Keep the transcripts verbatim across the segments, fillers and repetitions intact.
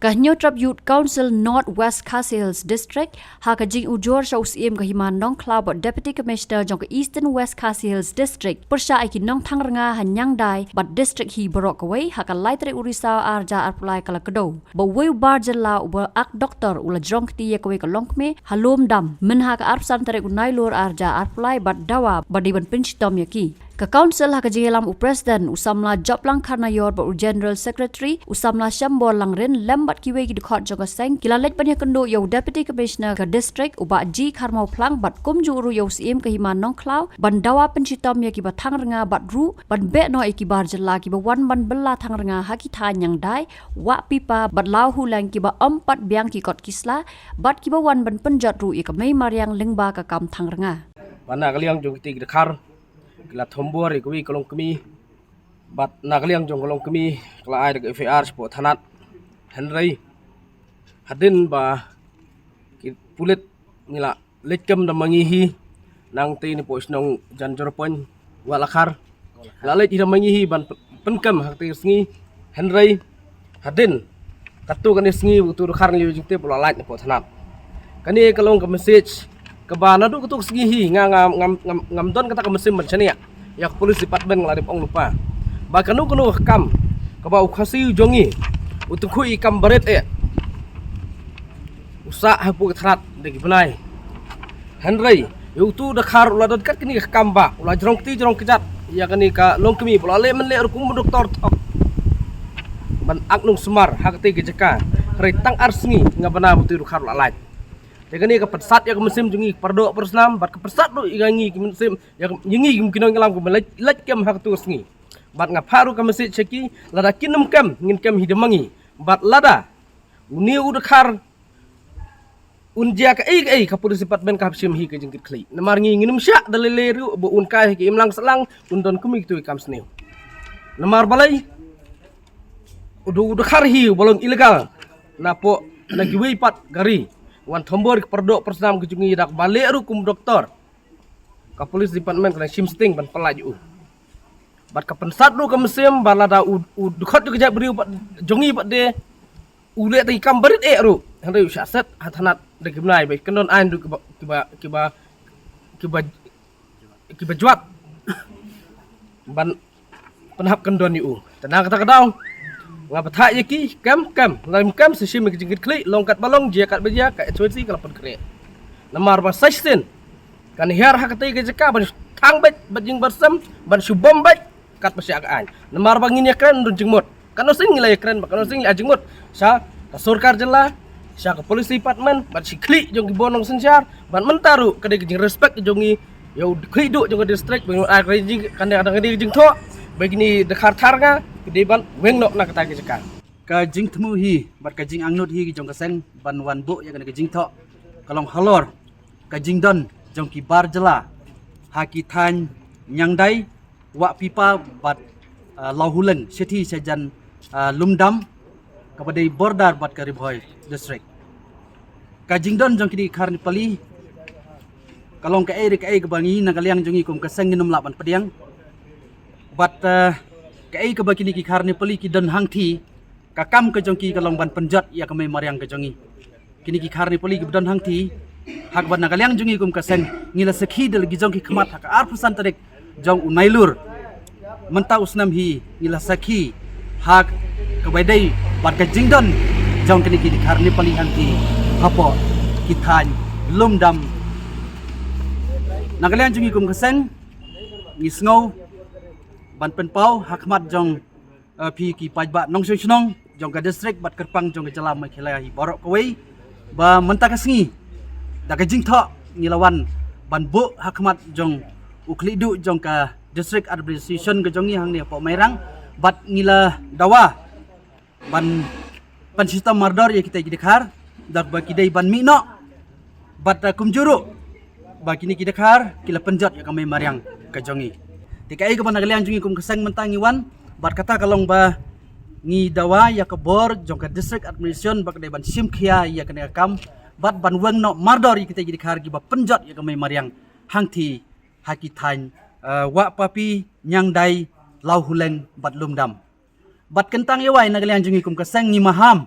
Ka Hynñiewtrep Youth Council North West Khasi Hills District, ha ka jingujor sha u Syiem ka Hima Nongkhlaw bad Deputy Commissioner jong ka Eastern West Khasi Hills District, pyrshah ïa ki nongthangrnga ha Nyngdai bad district hi baroh kawei, ha ka lai tarik u Risaw arhajar arphew lai ka la kdew ba uwei u bar jylla uba ak doktor u la jrong kti ïa kawei ka longkmie ha Lumdam, mynha ka arphew san tarik u Nailur arhajar arphew lai, bad dawa ba dei ban pynshitom ïa ki. Ka Council ha ka jingïalam u President u samla Joplang Kharnaior bad u General Secretary u samla Shembor Langrin lem bad kiwei ki dkhot jong ka seng ki la leit ban ïakynduh ïa u Deputy Commissioner ka District u Bah G Kharmawphlang bad kumjuh ruh ïa u Syiem ka Hima Nongkhlaw ban dawa pynshitom ïa kiba thangrnga bad ruh ban beh noh ïa ki bar jylla kiba wan ban bylla thangrnga ha ki thaiñ Nyngdai, Wahpipa bad Lawhuleng kiba ym pat biang ki kot ki sla bad kiba wan ban pynjot ruh ïa ka mei mariang lyngba ka kam thangrnga. Ba na ka liang jong kiti ki dkhar ki la thombor ïa kawei ka longkmie, bad na ka liang jong ka longkmie ka la ai da ka F I R shapoh thanat. Hynrei hadien ba ki pulit ngi la leit kem da ma ngi hi, nangta napoh shnong Janjorpon, Wah Lakhar, la leit hi da ma ngi hi ban pynkem ha kata ka sngi. Hynrei hadien katto katne sngi uto u dkhar ngi ïoh jingtip u la lait napoh thanat. Kane ka long ka message kaba naduh katto ka sngi hi nga nga ngam ngam ngam don kata ka mynsiem ban shaniah ïa ka police department, nga la dep ong lypa ba kano kano ka kam kaba u Khasi u jong ngi u tyngkhuh ïa ki kam barit eh, u sah hapoh ka thanat da ki bnai. Hynrei ïa uto u dkhar u la don kat kane ka kam ba u la jrong kti jrong kjat ïa kane ka longkmie ba u la leh mynleh ruh kum u doktor thok ban ak nong sumar ha katei ka jaka. Hynrei tang ar sngi nga bna ba uto u dkhar u la lait. Te kane ka pynsat ïa ka mynsiem jong ngi para doh para snam bad ka pynsat ruh ïa ngi ki mynsiem, ïa ngi ki nongïalam kiba lait lait kem ha kato ka sngi. Bad nga phah ruh ka message sha ki, lada kin ym kem ngin kem hi da ma ngi. Bad lada une u dkhar un jia kaei kaei, ka police department ka hap shim hi ka jingkitkhlieh. Namar ngi ngin ym shah da lei lei ruh ba un kai ha ki imlang sahlang, un don kum ïa kito ki kam sniew. Namar balei? Uto u dkhar hi uba long illegal napoh na kiwei pat ka ri, wan thombor ïa ki para doh para snam ki jong ngi, da kaba leh ruh kum doktor. Ka police department ka dang shim sting ban pyllait ïa u. Bad ka pynsat ruh ka mynsiem ba lada u, u dkhot jong ka jaitbynriew pat jong ngi pat de u leh da ki kam barit eh ruh, hynrei u shah set ha thanat da ki bnai ba kin don aiñ ruh kiba kiba kiba kiba kiba jwat ban pynhap kyndon ïa u. Te na kata ka daw nga batai ïa ki, kem kem, lada ym kem sa shim ïa ka jingkitkhlieh, long katba long, jia katba jia, ka H Y C ka la pynkhreh. Namar ba sa shisien kan hiar ha katei ka jaka ban shu thang beit bad jingbarsem, ban shu bom beit katba shah ka aiñ. Namar ba ngin ïakren don jingmut. Katno sien ngi la ïakren bad katno sien ngi la ai jingmut sha ka sorkar jylla, sha ka police department bad shi khlieh jong ki bor nongsynshar. Bad mynta ruh ka dei ka jingrespect jong ngi ïa u khlieh duh jong ka district ba ngi ai ka jing, ka dei ka dei ka jingthoh ba kine dkhar thangrnga ki dei ban weng noh na kata ka jaka. Ka jingthmu hi bad ka jingangnud hi jong ka seng ban wan buh ïa kane ka jingthoh ka long halor ka jingdon jong ki bar jylla ha ki thaiñ Nyngdai, Wahpipa bad, ah, Lawhuleng, shithi shajan, ah, Lumdam, kaba dei border bad ka Ri Bhoi district. Ka jingdon jong kine ki khar Nepali ka long kaei re kaei kaba ngi na ka liang jong ngi kum ka seng ngin ym lah ban pdiang. Bad, ah, kaei kaba kine ki khar Nepali ki don hangthie, ka kam ka jong ki ka long ban pynjot ïa ka mei mariang ka jong ngi. Kine ki khar Nepali kiba don hangthie, ha kaba na ka liang jong ngi kum ka seng ngi la sakhi da la ki jong ki khmat ha ka arphew san tarik jong u Nailur mynta u snem hi, ngi la sakhi ha kaba dei bad ka jingdon jong kine ki khar Nepali hangthie hapoh ki thaiñ Lumdam. Na ka liang jong ngi kum ka seng ngi sngew ban pynpaw ha khmat jong, eh, phi ki paidbah nongshong shnong jong ka district bad kyrpang jong ka jylla Meghalaya hi baroh kawei ba mynta ka sngi da ka jingthoh ngi la wan ban buh ha khmat jong u khlieh duh jong ka district administration ka jong ngi hangne hapoh Mairang, bad ngi la dawa ban pynshitom mardor ïa kita ki dkhar da kaba ki dei ban mih noh. Bad, eh, kumjuh ruh ba kine ki dkhar ki la pynjot ïa ka mei mariang ka jong ngi. Te kaei kaba na ka liang jong ngi kum ka seng mynta ngi wan bad kata ka long ba ngi dawa ïa ka bor jong ka district administration ba ka dei ban shim khia ïa kane ka kam bad ban weng noh mardor ïa kita ki dkhar kiba pynjot ïa ka mei mariang hangthie ha ki thaiñ, eh, Wahpapi, Nyngdai, Lawhuleng bad Lumdam. Bad kyntang ïa wai na ka liang jong ngi kum ka seng ngi maham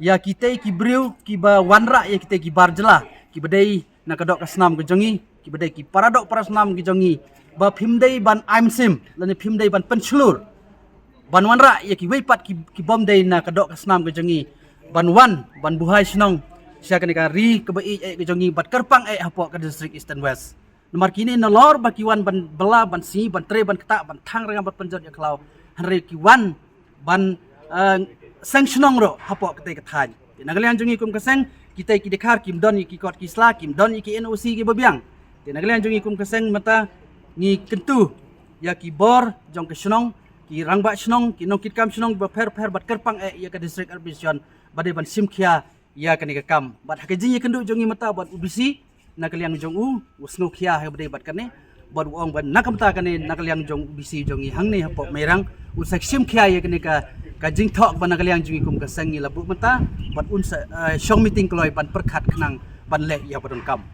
ïa kitei ki briew kiba wanrah ïa kitei ki bar jylla kiba dei na ka doh ka snam ka jong ngi, kiba dei ki para doh para snam ka jong ngi, ba phim dei ban ai mynsiem lane phim dei ban pynshlur ban wanrah ïa kiwei pat ki, ki bym dei na ka doh ka snam ka jong ngi ban wan ban buhai shnong sha kane ka ri kaba ïeit eh ka jong ngi bad kyrpang eh hapoh ka District Eastern West. Namar kine nalor ba ki wan ban bylla, ban sngi, ban trei, ban ktah, ban thang rngam, ban pynjot ïa khlaw, hynrei ki wan ban, eh, seng shnong ruh hapoh katei ka thaiñ. Te na ka liang jong ngi kum ka seng, kitei ki dkhar kim don ïa ki kot ki sla, kim don ïa ki N O C kiba biang. Te na ka liang jong ngi kum ka seng mynta ngi kyntu ïa ki bor jong ka shnong, ki rangbah shnong, ki nongkitkam shnong ba pher pher bad kyrpang eh ïa ka District Administration ba dei ban shim khia ïa kane ka kam. Bad ha ka jingïakynduh jong ngi mynta bad U B C, na ka liang jong u, u sngew khia ha kaba dei bad kane, bad u ong ba na ka bynta kane, na ka liang jong U B C jong ngi hangne hapoh Mairang, un sa shim khia ïa kane ka, ka jingthoh ba na ka liang jong ngi kum ka seng ngi la buh mynta, bad un sa, eh, shong meeting kloi ban pyrkhat khnang ban leh ïa ba donkam.